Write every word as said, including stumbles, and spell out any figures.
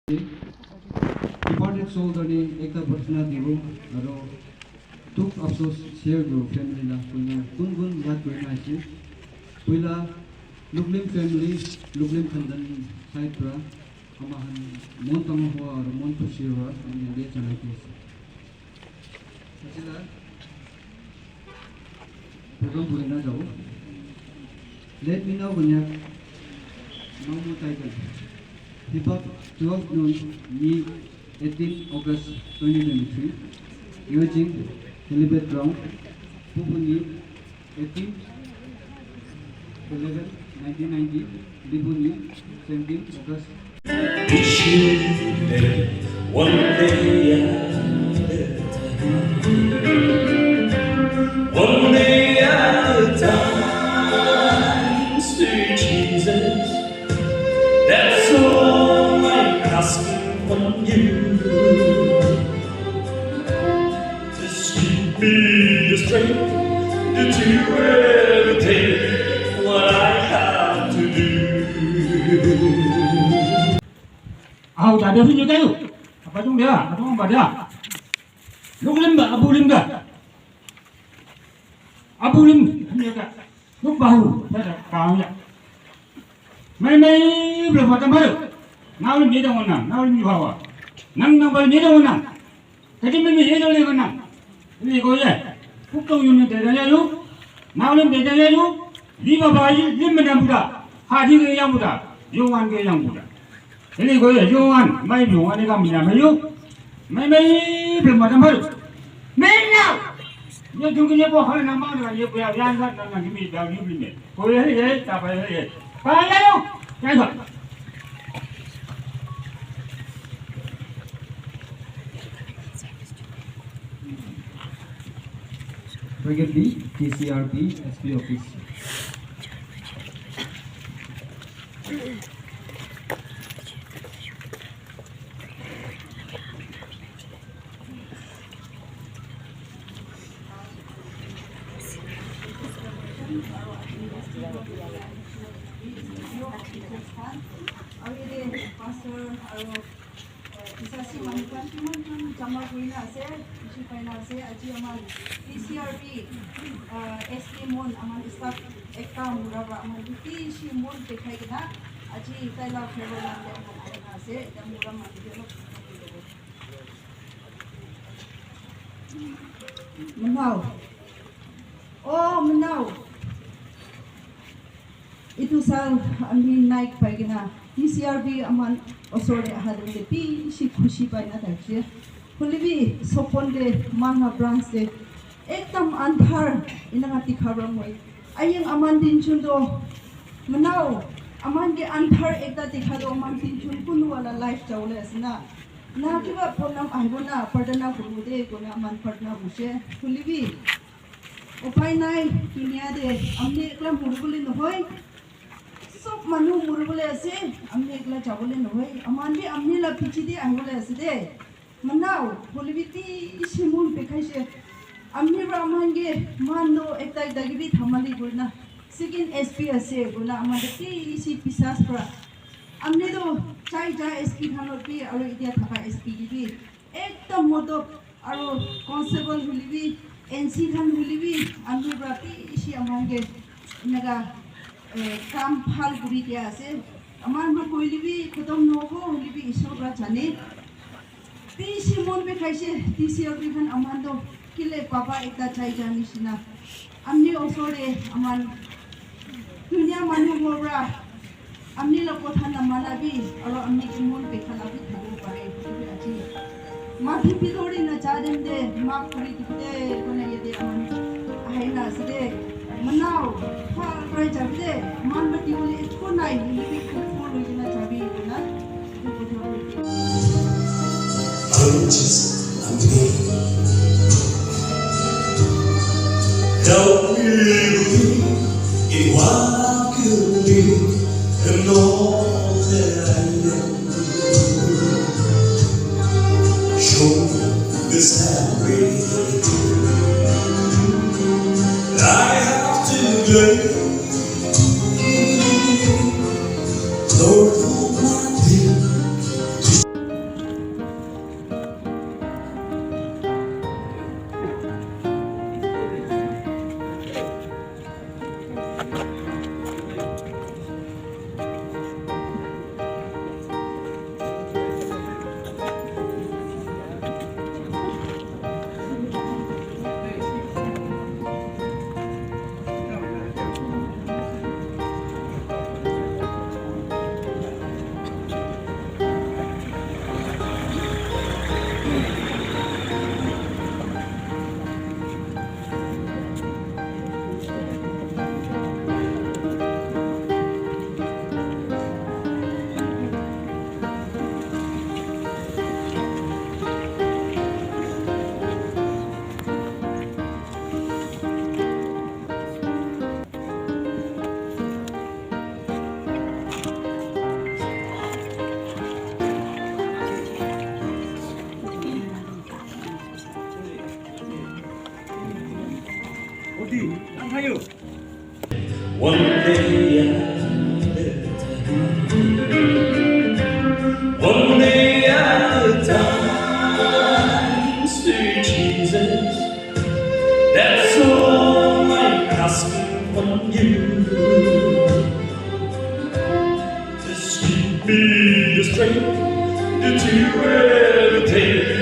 Departed soul karne ekta prarthana dibo aro dukh afsos share kuribo family la koina kun kun yad kurina ase. Poila Luklim family, Luklim khandan side pra ama khan mon tangor hoa aro mon khushi hoa ami khan ke janai di ase. Ajila program kuri na jabo. Let me now connect Mamu title. Hip Hop twelve noon ni eighteen August twenty twenty-three. Yojing Helipad Ground, Pupuni eighteen eleven nineteen ninety, Libuni seventeen August. Each day, one day at a time, one day at a time, sweet Jesus, that's all I'm asking from you. Just give me the strength to do everything what I have to do. Aho, dah dia tunjuk kayu. Apa tu dia? Apa tu dia? Luklim dah, abulim dah. Abulim, tunjuk dah. Luk bahu, dah dah, bahu ya. Mai mai, belum macam baru. Naulin dia dah mana? Naulin juga awak. Nang nang baru dia dah mana? Kati mimi ye dole gana. Ni ko ye. Pukto yun de de yu. Naulin de de yu. Li ba ba yi, li me na buda. Ha di ge yang buda. Yo wan ge yang buda. Ni ko ye, yo wan. Mai yo wan ga mi na me yo. Mai mai, be ma da ma. Me na. Ye ju ge ye bo ha na ma na ye bo ya ya na na ni mi da ni mi me. Ko ye ye, ta ba ye ye. Ba ya yo. Ya yo. Target B, T C R P, S P office. Aru yate pastor aru, eh, bisasi manu khan kiman khan jama kurina ase, bishi paina ase. Aji amar T C R P, eh, S P mon amar staff ekta mura pra amar bishi mon dekhai kena aji tai la khelo la le amar aina ase. Ekta mura manu ke olop Manao. Oh, manao. Itu sal ami night pai kena T C R P aman osor te aha te bishi khushi pai na thakishe. Hoile bi sopon te manga branch te ekdam andhar enaka dikha pra moi. Ayeng aman din chun toh manao aman ke andhar ekta dikha toh aman din chun kunu wala life jawole ase na. Na kiba problem ahibo na, prarthana kuribo de, koina aman prarthana kurishe. Hoile bi, upai nai, dunia de, amni ekla muribole nohoi. Sob manu muribole ase, amni ekla jabole nohoi. Aman bi amni la piche de ahibole ase de. Manao, hoile bi bishi mon bikhaishe. Amni pra aman ke, man no ekta ekta ke bi dhamali kurina. Second S P ase, koina aman de bishi bisas pra. Amni toh chai ja S P khan loi bi aru etia thaka S P ke bi ekta modop aru constable hoile bi N C khan hoile bi amni pra bishi aman ke enaka, eh, kam bhal kuri dia ase. Aman pra koile bi khotom nohobo hoile bi Isor pra jane. Bishi mon bikhaishe, T C R P khan aman toh kile baba ekta chai ja nishina. Amni osor te aman dunia manu hobo pra amni la kotha na mana bi, aro amni ke mon bikha la bi thabo pare, etu bi aji. Mathi bidori na ja dem de, maaf kuri dibi de, koina yate aman ahina ase de. Manao, bhal pra jabi de, man mati bole ekko nai, hoile bi khub bhal hoi kena jabi, koina. Help me believe in what I could be and all that I am. Show me the way. I have to believe. Lord, who might be One day at a time. One day at a time, sweet Jesus. That's all I'm asking from you. Just give me the strength that you will take.